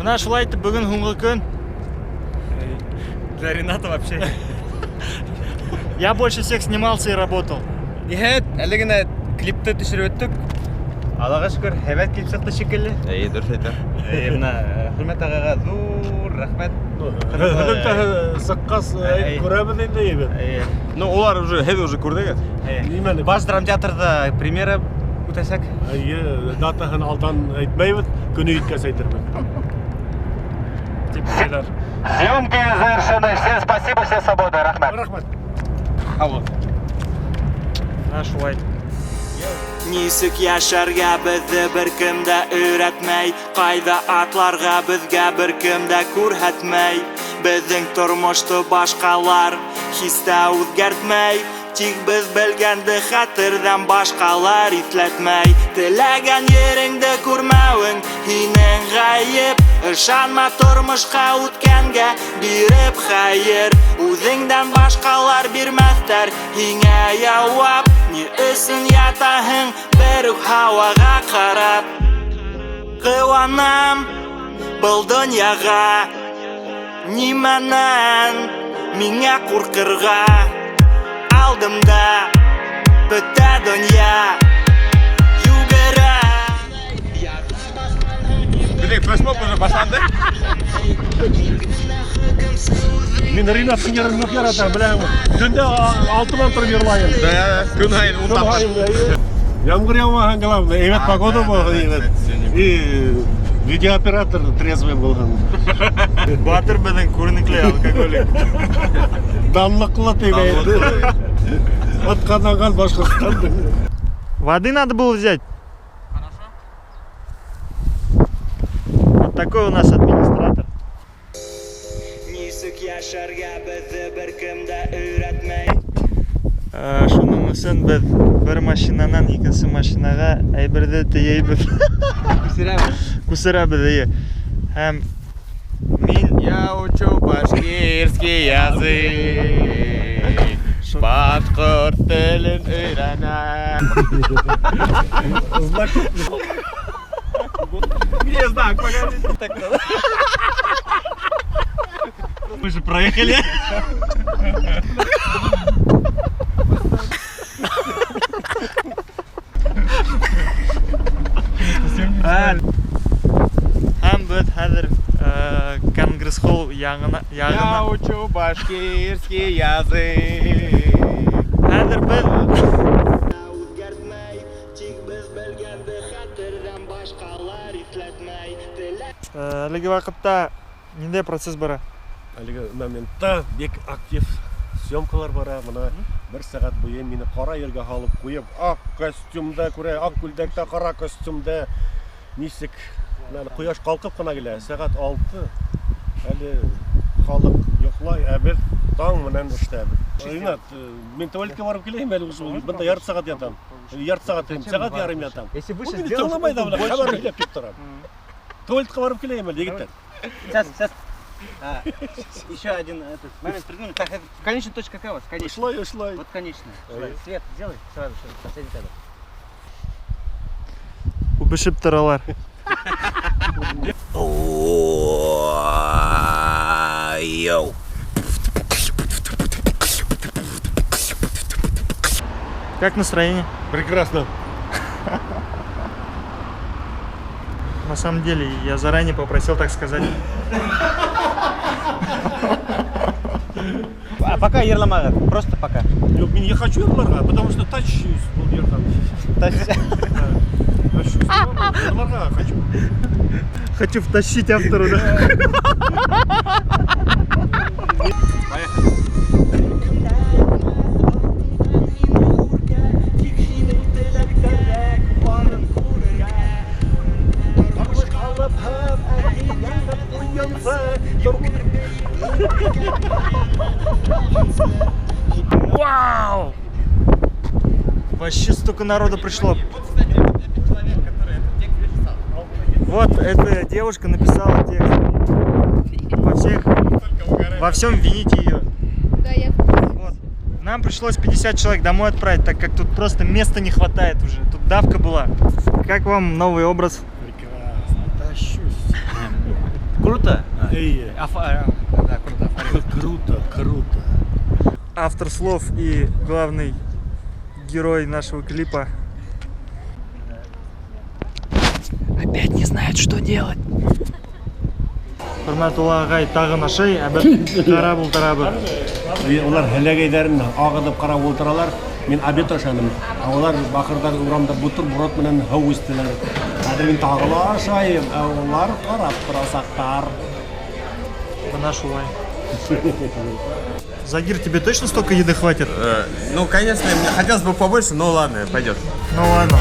Бына шулай итеп бөгөн һуңғы көн. Для Рената вообще. Я больше всех снимался и работал. Ниһайәт, әле генә клипты төшөрөп бөттөк. Аллаға шөкөр, һәйбәт килеп сыҡты шикелле. Эйе, дөрөҫ әйтә. Эйе, бына Хөрмәт ағайға ҙур рәхмәт. Һөҙөмтәһе сыҡҡас күрәбеҙ инде ебеҙ. Эйе. Ну, улар уже, һеҙ уже күрҙегеҙ. Нимәне? Баш драмтеатрҙа премьера үтәсәк. Эйе, датаһын алдан әйтмәйбеҙ, көнө еткәс әйтербеҙ. Тип ҡуйҙар. Съемки завершены. Всем спасибо, все свободны. Рәхмәт. Рәхмәт. Һау. Бына шулай. Нисек йәшәргә беҙҙе бер кем дә өйрәтмәй, ҡайҙа атларға беҙгә бер кем дә күрһәтмәй. Беҙҙең тормошто башҡалар һис тә үҙгәртмәй, тик беҙ белгәнде хәтерҙән башҡалар иҫләтмәй. Теләгән ереңде күрмәүең һинең ғәйеп, ышанма тормошҡа үткәнгә биреп хәйер. Үҙеңдән башҡалар бирмәҫтәр һиңә яуап. Ни өсөн ятаһың бер үк һауаға ҡарап? Ҡыуанам был донъяға, нимәнән миңә ҡурҡырға? Алдымда бөтә донъя йүгерә. Беҙҙең флешмоб уже башланды. Мин Ринаттың йырын ныҡ яратам, беләһеңме? Төндә алтынан тороп йырлайым. Да, көн һайын ун Көн тапҡыр. һайын, эйе. Ямғыр яумаһын, главное, әйбәт погода булһын, әйбәт. И видеооператор трезвый булһын. Батыр беҙҙең күренекле алкоголик. Данлыҡлы тип әйтте. Атҡаҙанған Башҡортостандың. Воды надо было взять. Хорошо. Вот такой у нас администратор. Нисек йәшәргә беҙҙе бер кем дә өйрәтмәй. Шуның өсөн беҙ бер машинанан икенсе машинаға әйберҙе тейәйбеҙ. Күсерәбеҙ. Күсерәбеҙ, эйе. Һәм мин Я учу башкирский язык. Башҡорт телен өйрәнәм. Знак. Где знак? Покажите. Так надо. Мы же проехали. Һәм беҙ хәҙер Конгресс-холл яғына, Я яғына. учу башкирский язык. Хәҙер беҙ Әлеге ваҡытта ниндәй процесс бара? Әлеге моментта бик актив съемкалар бара. Бына бер сәғәт буйы мине ҡара ергә һалып ҡуйып, аҡ костюмда күрә, аҡ күлдәктә, ҡара костюмда нисек менә ҡояш ҡалҡып ҡына килә. Сәғәт 6. Әле халыҡ йоҡлай, ә беҙ таң менән эштәбеҙ. Ринат, мин туалетка барып киләйем әле уже. Бында ярты сәғәт ятам. Ярты сәғәт тим, сәғәт ярым ятам. Если выше Ул мине сделаешь, тыңламай да, угол бына больше хәбәр будет. һөйләп килеп тора. Туалетка барып киләйем әле, егеттәр. Сейчас, сейчас. Еще один этот момент придумали. Так, это конечная точка какая у вас? Конечная. Шулай, шулай. Вот конечная. Ой. Свет сделай сразу, чтобы последний кадр. Үбешеп торалар. Йоу. Как настроение? Прекрасно. На самом деле, я заранее попросил так сказать. А пока йырламағыҙ, просто пока. Юҡ, мин не хочу йырларға, потому что тащусь был йырҙан. Тащусь. Тащусь. Йырларға хочу. Хочу втащить автору, да? Поехали. Вау! Вообще столько народу пришло. Вот эта девушка написала текст. Во всем вините ее. Да, я Вот. Нам пришлось 50 человек домой отправить, так как тут просто места не хватает уже. Тут давка была. Как вам новый образ? Прекрасно. Тащусь. Эйе. Да, круто, Афарин. Круто, круто. Автор слов и главный герой нашего клипа. Опять не знает, что делать. Хөрмәтулла ағай тағын ашай, ә беҙ ҡарап ултырабыҙ. Улар һеләгәйҙәрен ағыҙып ҡарап ултыралар. Мин обед ашаным. Ә улар бахырҙар урамда бутерброд менән һыу эстеләр. Хәҙер мин тағы ла ашайым, ә улар ҡарап торасаҡтар. Бына шулай. Загир, тебе точно столько еды хватит? Ну, конечно, мне хотелось бы побольше, но ладно, пойдет. Ну ладно.